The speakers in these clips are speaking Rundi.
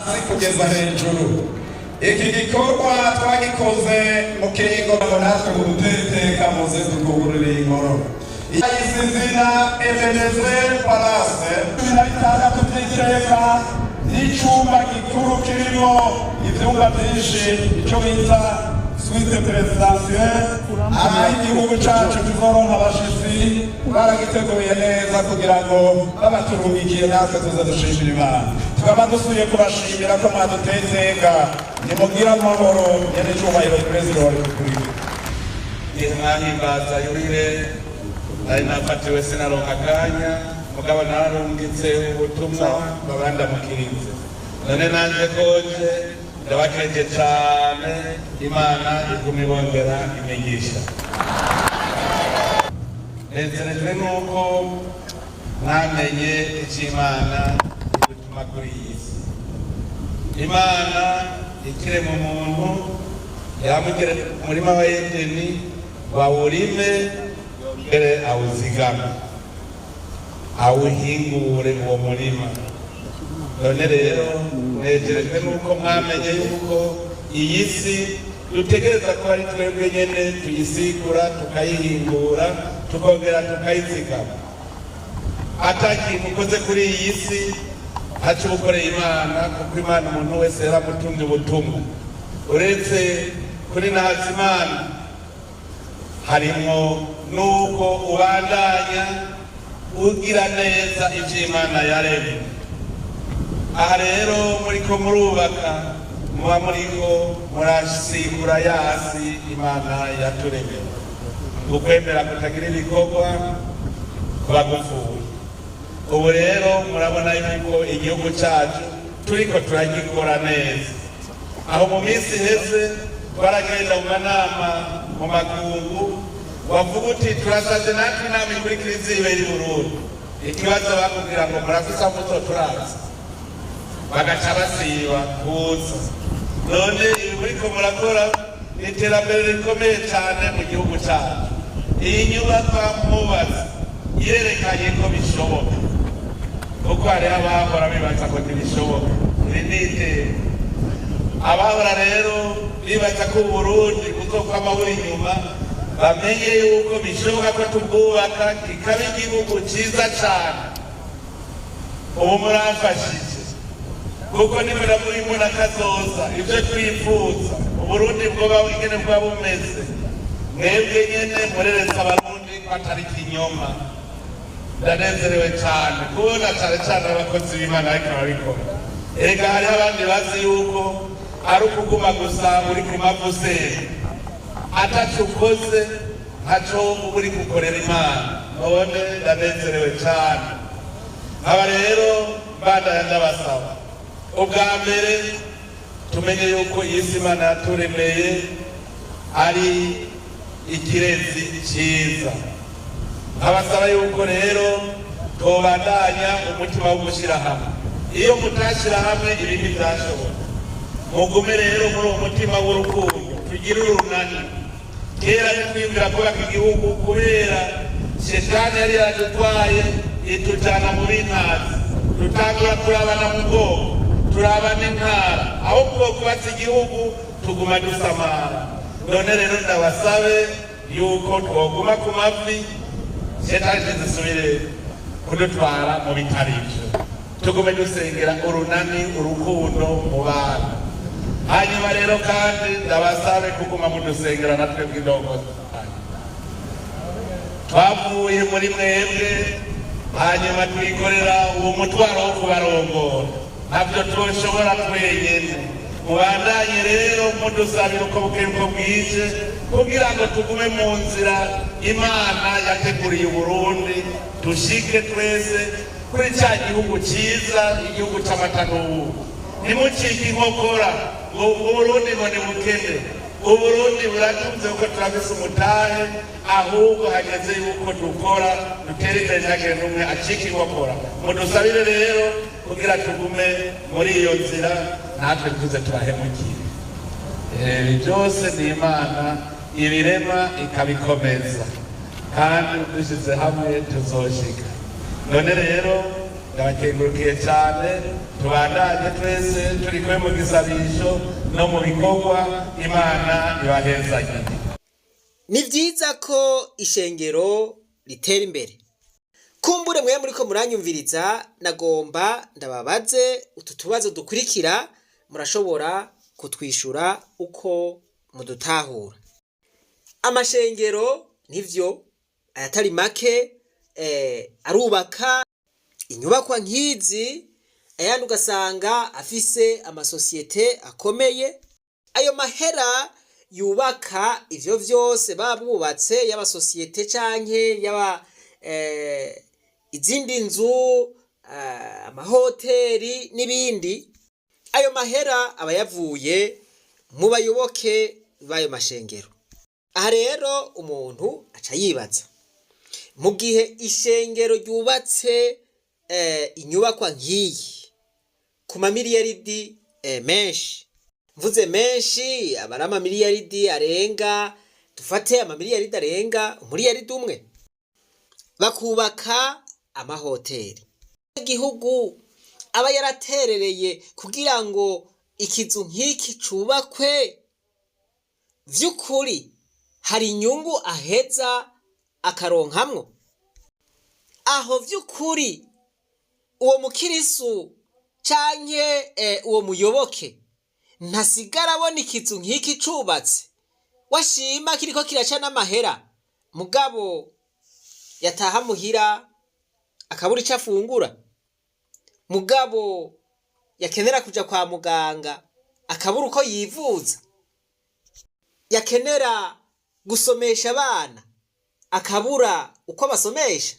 Hasi kugeza hejuru. Iki gikorwa twagikoze mu kiringo ngo natwe mudutere iteka, muze tutwugururire ingoro. Yise izina Ebenezer Palace, 16 by'iteka n'icyumba gikuru kirimo ibyumba byinshi, icyo bita suite présidentielle. Aha igihugu cyacu tuzoronka abashitsi, baragiteguye neza kugira ngo babaturumikiye, natwe tuze dushimira Imana. Tukaba dusuye kubashimira ko mwaduteye iteka. Nimugire amahoro, nyenicubahiro Perezida wa Repubulika. Igihe mwahimbaza yubile nari nafatiwe, sinaronka akanya, mugabo nararungitse ubutumwa babandamukirize. None nanje koje ndabakeje cane, Imana iguma ibongera imigisha. Nezerejwe nuko mwamenye icyo Imana idutuma kuri iyi si. Imana ikirema umuntu yamugere umurima wa Edeni, wawurime mbere awuzigame, awuhingure uwo murima. None rero negerejwe nuko mwamenye yuko iyi si dutegereza ko ari twebwe nyene tuyisigura, tukayihingura, tukongera tukayizigama. Ata kintu ukoze kuri iyi si ntaco ubukoreye Imana, kuko Imana umuntu wese yaramutumye ubutumwa. Uretse kuri Imana harimwo nuko ubandanya ugira neza ivyo Imana yaremye. Aha rero muriko murubaka, muba muriko murasigura yasi Imana yaturemeye. Ukwemera kutagira ibikorwa kuba gupfuye. Ubu rero murabona yuko igihugu cyacu turiko turagikora neza. Aho mu minsi iheze twaragenda mu manama mu makungu, wavuga uti turasavye natwe inama ikurikira izibera i Burundi, ikibazo bakubwira ngo murafise aho muzoturaza, bagaca basiba kuza. None ibi muriko murakora ni iterambere rikomeye cyane mu gihugu cyacu. Iyi nyubakwa mwubatse irerekanye ko bishoboka, kuko hariho abahora bibaza ngo ntibishoboka. Iri ni iteka. Abahora rero bibaza ko Uburundi buzokwama buri inyuma, bamenye yuko bishoboka ko tubwubaka kikaba igihugu cyiza cyane. Ubu muramfashije, kuko nimero murimo na kazoza ibyo twifuza Uburundi bwoba ingene bwoba bumeze, mwebwe nyene mureretse Abarundi ko atari ikinyoma. Ndanezerewe cyane kubona cyane cyane abakozi b'Imana ariko barabikora. Erega hariho abandi bazi yuko ari ukuguma gusa uri ku mavuseri, ataco ukoze, ntaco uba uri gukorera Imana. None ndanezerewe cyane. Aba rero mbandanya ndabasaba, ubwa mbere tumenye yuko iyi si Imana yaturemeye ari ikirezi cyiza. Abasaba yuko rero tobandanya umutima wo gushyira hamwe. Iyo mutashyira hamwe ibi ntibyashoboka. Mugume rero muri uwo mutima w'urukundo, tugire urunani. Kera ntitwiyumvira kubaka igihugu kubera shetani yari yaradutwaye, itujana mu bintazi, tutangura kurabana mu bwoko, turabana intara, aho bwokubatse igihugu tuguma dusamara. None rero ndabasabe yuko twoguma ku mavi, shetani ntizisubire kudutwara mu bitari ivyo. Tugume dusengera urunani, urukundo mu bantu. Hanyuma rero kandi ndabasabe kuguma mudusengera natwe bw'indongozi. Twavuye muri mwebwe, hanyuma twikorera uwo mutwaro wo kubarongora, ntabyo tushobora twenyene. Mubandanye rero mudusabira uko bukeye uko bwije, kugira ngo tugume mu nzira Imana yateguriye Uburundi, dushike twese kuri cya gihugu cyiza, igihugu cy'amata n'ubuki. Ntimucike inkokora ngo Uburundi ngo ni bukene. Uburundi buratunze, kuko turafise umutahe. Ahubwo hageze yuko dukora, dutere imbere, ntihagire n'umwe acika inkokora. Mudusabire rero kugira tugume muri iyo nzira, natwe tuze turahemukire. Ibi byose ni Imana ibirema ikabikomeza, kandi dushyize hamwe tuzoshika. None rero Ndabakengurukiye cyane. Tubandanye twese turi kumwe mu gisabisho no mu bikorwa. Imana ibahezanye. Ni byiza ko ishengero ritera imbere. Kumbure mwe muriko muranyumviriza, nagomba ndababaze utu tubazo dukurikira, murashobora kutwishura uko mudutahura. Amashengero nivyo ayatari make arubaka inyubakwa nk'izi, ayandi ugasanga afise amasosiyete akomeye. Ayo mahera yubaka ivyo vyose baba bubatse, y'abasosiyete canke yaba izindi nzu, amahoteli n'ibindi, ayo mahera aba yavuye mu bayoboke b'ayo mashengero. Aha rero umuntu aca yibaza: mu gihe ishengero ryubatse inyubakwa nk'iyi ku mamiliyaridi menshi, mvuze menshi aba ari amamiliyaridi arenga, dufate amamiliyaridi arenga 1 umuriyaridi, bakubaka amahoteli, igihugu aba yaraterereye kugira ngo ikizu nk'iki cubakwe, vy'ukuri hari inyungu aheza akaronkamwo? Aho vy'ukuri uwo mukirisu canke uwo muyoboke ntasigara abona ikizu nk'iki cubatse, washima kiriko kiraca n'amahera, mugabo yataha muhira akabura ico afungura, mugabo yakenera kuja kwa muganga akabura uko yivuza, yakenera gusomesha abana akabura uko basomesha,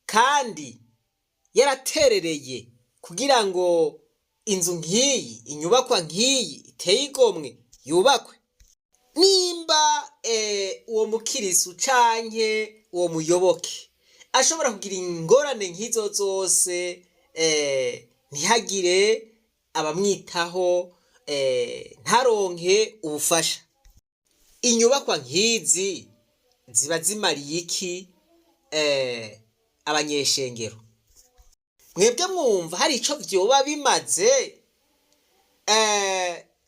kandi yaraterereye kugira ngo inzu nk'iyi, inyubakwa nk'iyi iteye igomwe yubakwe? Nimba uwo mukirisu canke uwo muyoboke ashobora kugira ingorane nk'izo zose, ntihagire abamwitaho, ntaronke ubufasha, inyubakwa nk'izi ziba zimariye iki abanyeshengero? Mwebwe mwumva hari ico vyoba bimaze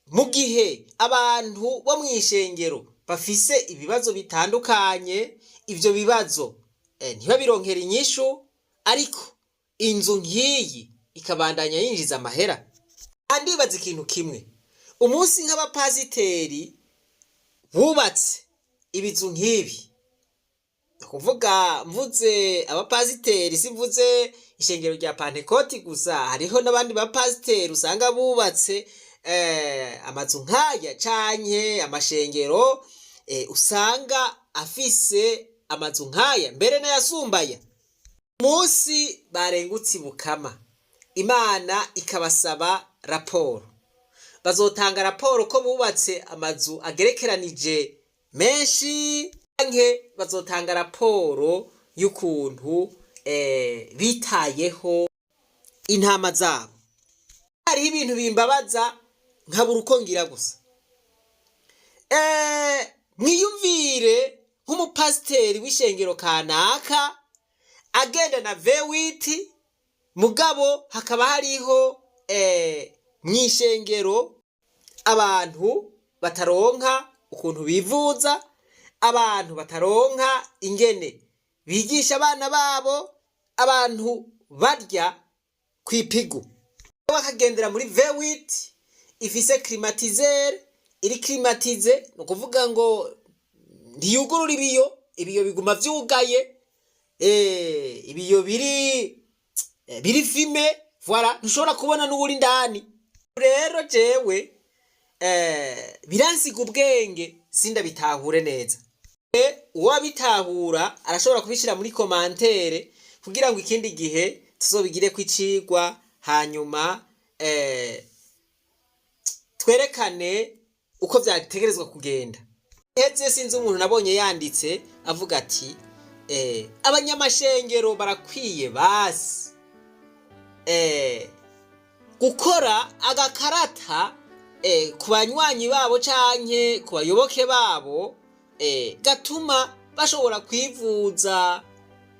mu gihe abantu bo mw'ishengero bafise ibibazo bitandukanye, ivyo bibazo ntibabironkera inyishu, ariko inzu nk'iyi ikabandanya yinjiza amahera? Andibaza ikintu kimwe: umunsi nk'abapasiteri bubatse ibizu nk'ibi, kuvuga mvuze abapasiteri simvuze ishengero rya Pantekoti gusa, hariho n'abandi bapasiteri usanga bubatse amazu nk'aya canke amashengero usanga afise amazu nk'aya mbere n'ayasumbaya, munsi barengutse ibukama Imana ikabasaba raporo, bazotanga raporo ko bubatse amazu agerekeranije menshi, canke bazotanga raporo y'ukuntu bitayeho intama zabo? Hariho ibintu bimbabaza nkabura uko ngira gusa. Mwiyumvire nk'umupasiteri w'ishengero kanaka agenda na V8, mugabo hakaba hariho mw'ishengero abantu bataronka ukuntu bivuza, abantu bataronka ingene bigisha abana babo, abantu barya kw'ipigu, bakagendera muri V8 ifise climatiseur, iri climatisée, ni ukuvuga ngo ntiyugurura ibiyo, ibiyo biguma vyugaye, ibiyo biri fumé, voilà, ntushobora kubona n'uwuri indani. Rero jewe biransiga ubwenge, sindabitahure neza. Uwabitahura arashobora kubishira muri commentaire kugira ngo ikindi gihe tuzobigireko icigwa, hanyuma twerekane uko vyategerezwa kugenda. Heze sinzi umuntu nabonye yanditse avuga ati abanyamashengero barakwiye basi gukora agakarata ku banywanyi babo canke ku bayoboke babo gatuma bashobora kwivuza,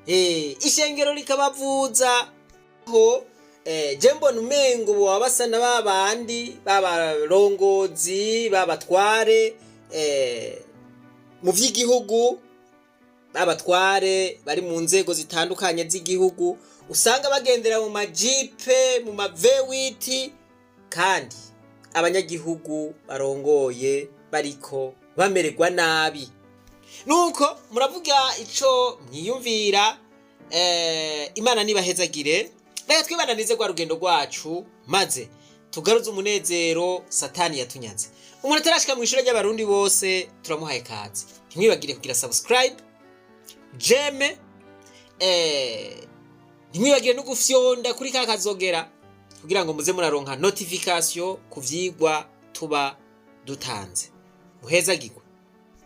ishengero rikabavuza. Ho je mbona umengo boba basa na babandi babarongozi babatware mu vy'igihugu, babatware bari mu nzego zitandukanye z'igihugu, usanga bagendera mu majipe, mu ma V8, kandi abanyagihugu barongoye bariko bamererwa nabi. Nuko muravuga ico mwiyumvira. Imana nibahezagire. Reka twibananize rwa rugendo rwacu, maze tugaruze umunezero Satani yatunyaze. Umuntu atarashika mu ishuri ry'Abarundi bose, turamuhaye kaze. Ntimwibagire kugira subscribe, j'aime, ntimwibagire no gufyonda kuri ka kazogera kugira ngo muze muraronka notification ku vyigwa tuba dutanze. Muhezagirwe.